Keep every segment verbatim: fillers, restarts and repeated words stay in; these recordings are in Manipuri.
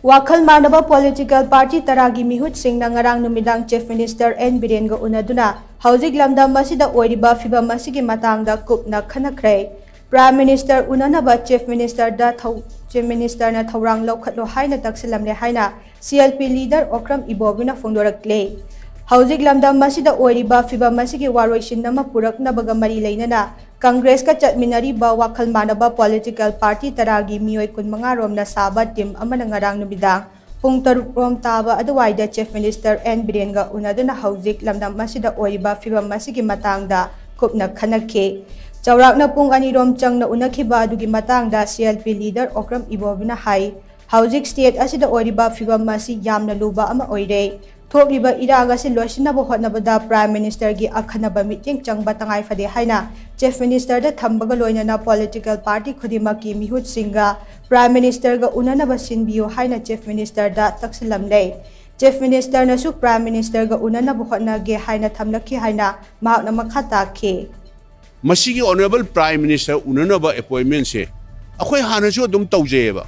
ꯋꯥꯈꯜ ꯃꯥꯟꯅꯕ ꯄꯣꯂꯤꯇꯤꯀꯦꯜ ꯄꯥꯔꯇꯤ ꯇꯔꯥꯒꯤ ꯃꯤꯍꯨꯠꯁꯤꯡꯅ ꯉꯔꯥꯡ ꯅꯨꯃꯤꯗꯥꯡ ꯆꯤꯐ ꯃꯤꯅꯤꯁꯇꯔ ꯑꯦꯟ ꯕꯤꯔꯦꯟꯒ ꯎꯅꯗꯨꯅ ꯍꯧꯖꯤꯛ ꯂꯝꯗꯝ ꯑꯁꯤꯗ ꯑꯣꯏꯔꯤꯕ ꯐꯤꯕꯝ ꯑꯁꯤꯒꯤ ꯃꯇꯥꯡꯗ ꯀꯨꯞꯅ ꯈꯟꯅꯈ꯭ꯔꯦ꯫ ꯄ꯭ꯔꯥꯏꯝ ꯃꯤꯅꯤꯁꯇꯔ ꯎꯅꯅꯕ ꯆꯤꯐ ꯃꯤꯅꯤꯁꯇꯔꯗ ꯊꯧ-, ꯆꯤꯐ ꯃꯤꯅꯤꯁꯇꯔꯅ ꯊꯧꯔꯥꯡ ꯂꯧꯈꯠꯂꯣ ꯍꯥꯏꯅ ꯇꯛꯁꯤꯜꯂꯝꯂꯦ ꯍꯥꯏꯅ C L P leader Okram ꯏꯕꯣꯕꯤꯅ ꯐꯣꯡꯗꯣꯔꯛꯂꯦ꯫ ꯍꯧꯖꯤꯛ ꯂꯝꯗꯝ ꯑꯁꯤꯗ ꯑꯣꯏꯔꯤꯕ ꯐꯤꯕꯝ ꯑꯁꯤꯒꯤ ꯋꯥꯔꯣꯏꯁꯤꯟ ꯑꯃ ꯄꯨꯔꯛꯅꯕꯒ ꯃꯔꯤ ꯂꯩꯅꯅ ꯀꯪꯒ꯭ꯔꯦꯁꯀ ꯆꯠꯃꯤꯟꯅꯔꯤꯕ ꯋꯥꯈꯜ ꯃꯥꯟꯅꯕ ꯄꯣꯂꯤꯇꯤꯀꯦꯜ ꯄꯥꯔꯇꯤ ꯇꯔꯥꯒꯤ ꯃꯤꯑꯣꯏ ꯀꯨꯟꯃꯉꯥ ꯔꯣꯝꯅ ꯁꯥꯕ ꯇꯤꯝ ꯑꯃꯅ ꯉꯔꯥꯡ ꯅꯨꯃꯤꯗꯥꯡ ꯄꯨꯡ ꯇꯔꯨꯛ ꯔꯣꯝ ꯇꯥꯕ ꯑꯗꯨꯋꯥꯏꯗ ꯆꯤꯐ ꯃꯤꯅꯤꯁꯇꯔ ꯑꯦꯟ ꯕꯤꯔꯦꯟꯒ ꯎꯅꯗꯨꯅ ꯍꯧꯖꯤꯛ ꯂꯝꯗꯝ ꯑꯁꯤꯗ ꯑꯣꯏꯔꯤꯕ ꯐꯤꯕꯝ ꯑꯁꯤꯒꯤ ꯃꯇꯥꯡꯗ ꯀꯨꯞꯅ ꯈꯟꯅꯈꯤ꯫ ꯆꯥꯎꯔꯥꯛꯅ ꯄꯨꯡ ꯑꯅꯤ ꯔꯣꯝ ꯆꯪꯅ ꯎꯅꯈꯤꯕ ꯑꯗꯨꯒꯤ ꯃꯇꯥꯡꯗ C L P leader Okram ꯏꯕꯣꯕꯤꯅ ꯍꯥꯏ, ꯍꯧꯖꯤꯛ ꯁ꯭ꯇꯦꯠ ꯑꯁꯤꯗ ꯑꯣꯏꯔꯤꯕ ꯐꯤꯕꯝ ꯑꯁꯤ ꯌꯥꯝꯅ ꯂꯨꯕ ꯑꯃ ꯑꯣꯏꯔꯦ꯫ ꯊꯣꯛꯂꯤꯕ ꯏꯔꯥꯡ ꯑꯁꯤ ꯂꯣꯏꯁꯤꯟꯅꯕ ꯍꯣꯠꯅꯕꯗ ꯄ꯭ꯔꯥꯏꯝ ꯃꯤꯅꯤꯁꯇꯔꯒꯤ ꯑꯈꯟꯅꯕ ꯃꯤꯠꯌꯦꯡ ꯆꯪꯕ ꯇꯉꯥꯏ ꯐꯗꯦ ꯍꯥꯏꯅ ꯆꯤꯐ ꯃꯤꯅꯤꯁꯇꯔꯗ ꯊꯝꯕꯒ ꯂꯣꯏꯅꯅ ꯄꯣꯂꯤꯇꯤꯀꯦꯜ ꯄꯥꯔꯇꯤ ꯈꯨꯗꯤꯡꯃꯛꯀꯤ ꯃꯤꯍꯨꯠꯁꯤꯡꯒ ꯄ꯭ꯔꯥꯏꯝ ꯃꯤꯅꯤꯁꯇꯔꯒ ꯎꯅꯅꯕ ꯁꯤꯟꯕꯤꯌꯨ ꯍꯥꯏꯅ ꯆꯤꯐ ꯃꯤꯅꯤꯁꯇꯔꯗ ꯇꯛꯁꯤꯜꯂꯝꯂꯦ꯫ ꯆꯤꯐ ꯃꯤꯅꯤꯁꯇꯔꯅꯁꯨ ꯄ꯭ꯔꯥꯏꯝ ꯃꯤꯅꯤꯁꯇꯔꯒ ꯎꯅꯅꯕ ꯍꯣꯠꯅꯒꯦ ꯍꯥꯏꯅ ꯊꯝꯂꯛꯈꯤ ꯍꯥꯏꯅ ꯃꯍꯥꯛꯅ ꯃꯈꯥ ꯇꯥꯈꯤ꯫ ꯃꯁꯤꯒꯤ ꯑꯣꯅꯔꯦꯕꯜ ꯄ꯭ꯔꯥꯏꯝ ꯃꯤꯅꯤꯁꯇꯔ ꯎꯅꯅꯕ ꯑꯦꯄꯣꯏꯟꯃꯦꯟꯁꯦ ꯑꯩꯈꯣꯏ ꯍꯥꯟꯅꯁꯨ ꯑꯗꯨꯝ ꯇꯧꯖꯩꯌꯦꯕ꯫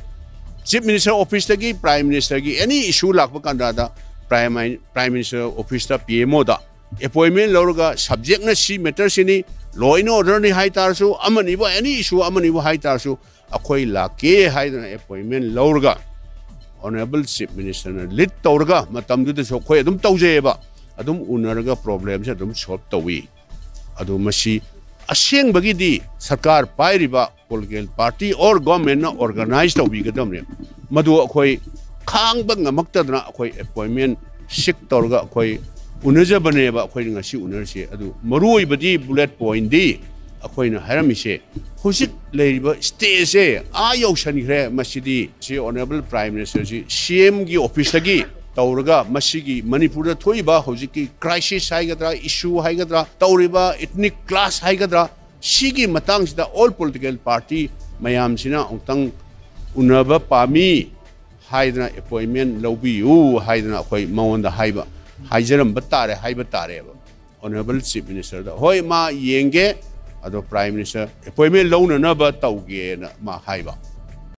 ꯆꯤꯐ ꯃꯤꯅꯤꯁꯇꯔ ꯑꯣꯐꯤꯁꯇꯒꯤ ꯄ꯭ꯔꯥꯏꯝ ꯃꯤꯅꯤꯁꯇꯔꯒꯤ ꯑꯦꯅꯤ ꯏꯁꯨ ꯂꯥꯛꯄ ꯀꯥꯟꯗ ꯄ꯭ꯔꯥꯏꯝ ꯄ꯭ꯔꯥꯏꯝ ꯃꯤꯅꯤꯁꯇꯔ ꯑꯣꯐꯤꯁꯇ, ꯄꯤ ꯑꯦꯝ ꯑꯣꯗ ꯑꯦꯄꯣꯏꯟꯃꯦꯟ ꯂꯧꯔꯒ, ꯁꯕꯖꯦꯛꯅ ꯁꯤ ꯃꯦꯇꯔꯁꯤꯅꯤ, ꯂꯣ ꯑꯦꯟ ꯑꯣꯔꯗꯔꯅꯤ ꯍꯥꯏ ꯇꯥꯔꯁꯨ, ꯑꯃꯅꯤꯕꯨ, ꯑꯦꯅꯤ ꯏꯁꯨ ꯑꯃꯅꯤꯕꯨ ꯍꯥꯏ ꯇꯥꯔꯁꯨ, ꯑꯩꯈꯣꯏ ꯂꯥꯛꯀꯦ ꯍꯥꯏꯗꯅ ꯑꯦꯄꯣꯏꯟꯃꯦꯟ ꯂꯧꯔꯒ ꯑꯣꯅꯔꯦꯕꯜ ꯆꯤꯐ ꯃꯤꯅꯤꯁꯇꯔꯅ ꯂꯤꯗ ꯇꯧꯔꯒ ꯃꯇꯝꯗꯨꯗꯁꯨ ꯑꯩꯈꯣꯏ ꯑꯗꯨꯝ ꯇꯧꯖꯩꯌꯦꯕ꯫ ꯑꯗꯨꯝ ꯎꯅꯔꯒ ꯄ꯭ꯔꯣꯕ꯭ꯂꯦꯝꯁꯦ ꯑꯗꯨꯝ ꯁꯣꯜꯕ ꯇꯧꯏ꯫ ꯑꯗꯨ ꯃꯁꯤ ꯑꯁꯦꯡꯕꯒꯤꯗꯤ ꯁꯔꯀꯥꯔ ꯄꯥꯏꯔꯤꯕ ꯄꯣꯂꯤꯇꯤꯀꯦꯜ ꯄꯥꯔꯇꯤ ꯑꯣꯔ ꯒꯣꯔꯃꯦꯟꯅ ꯑꯣꯔꯒꯅꯥꯏꯖ ꯇꯧꯕꯤꯒꯗꯕꯅꯦ꯫ ꯃꯗꯨ ꯑꯩꯈꯣꯏ ꯈꯥꯡꯕ ꯉꯝꯃꯛꯇꯗꯅ ꯑꯩꯈꯣꯏ ꯑꯦꯄꯣꯏꯟꯃꯦꯟ ꯁꯤꯛ ꯇꯧꯔꯒ ꯑꯩꯈꯣꯏ ꯎꯅꯖꯕꯅꯦꯕ꯫ ꯑꯩꯈꯣꯏꯅ ꯉꯁꯤ ꯎꯅꯔꯤꯁꯦ꯫ ꯑꯗꯨ ꯃꯔꯨ ꯑꯣꯏꯕꯗꯤ, ꯕꯨꯂꯦꯠ ꯄꯣꯏꯟꯗꯤ ꯑꯩꯈꯣꯏꯅ ꯍꯥꯏꯔꯝꯃꯤꯁꯦ, ꯍꯧꯖꯤꯛ ꯂꯩꯔꯤꯕ ꯁ꯭ꯇꯦꯖꯁꯦ ꯑꯥ ꯌꯧꯁꯟꯈ꯭ꯔꯦ꯫ ꯃꯁꯤꯗꯤ ꯁꯤ ꯑꯣꯅꯔꯦꯕꯜ ꯄ꯭ꯔꯥꯏꯝ ꯃꯤꯅꯤꯁꯇꯔꯁꯤ ꯁꯤ ꯑꯦꯝꯒꯤ ꯑꯣꯐꯤꯁꯇꯒꯤ ꯇꯧꯔꯒ ꯃꯁꯤꯒꯤ ꯃꯅꯤꯄꯨꯔꯗ ꯊꯣꯛꯏꯕ ꯍꯧꯖꯤꯛꯀꯤ ꯀ꯭ꯔꯥꯏꯁꯤꯁ ꯍꯥꯏꯒꯗ꯭ꯔꯥ, ꯏꯁꯨ ꯍꯥꯏꯒꯗ꯭ꯔꯥ, ꯇꯧꯔꯤꯕ ꯏꯊꯅꯤꯛ ꯀ꯭ꯂꯥꯁ ꯍꯥꯏꯒꯗ꯭ꯔꯥ, ꯁꯤꯒꯤ ꯃꯇꯥꯡꯁꯤꯗ ꯑꯣꯜ ꯄꯣꯂꯤꯇꯤꯀꯦꯜ ꯄꯥꯔꯇꯤ ꯃꯌꯥꯝꯁꯤꯅ ꯑꯃꯨꯛꯇꯪ ꯎꯅꯕ ꯄꯥꯝꯃꯤ ꯍꯥꯏꯗꯅ, ꯑꯦꯄꯣꯏꯟꯃꯦꯟ ꯂꯧꯕꯤꯌꯨ ꯍꯥꯏꯗꯅ ꯑꯩꯈꯣꯏ ꯃꯉꯣꯟꯗ ꯍꯥꯏꯕ, ꯍꯥꯏꯖꯔꯝꯕ ꯇꯥꯔꯦ, ꯍꯥꯏꯕ ꯇꯥꯔꯦꯕ꯫ ꯑꯣꯅꯔꯦꯕꯜ ꯆꯤꯐ ꯃꯤꯅꯤꯁꯇꯔꯗ, ꯍꯣꯏ, ꯃꯥ ꯌꯦꯡꯒꯦ, ꯑꯗꯣ ꯄ꯭ꯔꯥꯏꯝ ꯃꯤꯅꯤꯁꯇꯔ ꯑꯦꯄꯣꯏꯟꯃꯦꯟ ꯂꯧꯅꯅꯕ ꯇꯧꯒꯦꯅ ꯃꯥ ꯍꯥꯏꯕ꯫